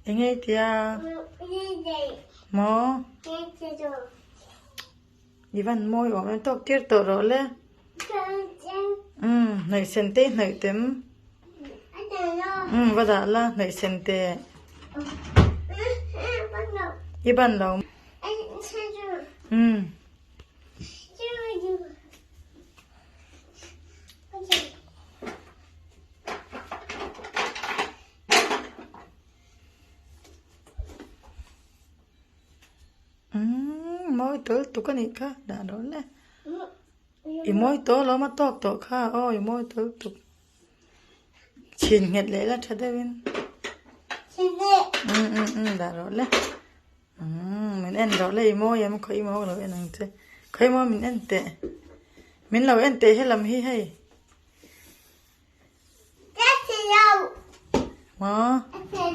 Enge i tia? Maw? I van mawi awm em tawk tir tawh rawh le. Umm hnawih sen te i hnawih tem. Umm va dah la hnawih sen te. I ban lo. Umm. Umm mawi tel tuk a nih kha dah rawh le. I mawi tawh alawm a tawk tawh kha aw i mawi tel tuk. Chhin nghet leh la tha deuhin. Umm umm umm dah rawh le. Umm min en rawh le i mawi em khawi maw ka lo en ang che. Khawi maw min en teh. Min lo en teh helam hi hei. Maw.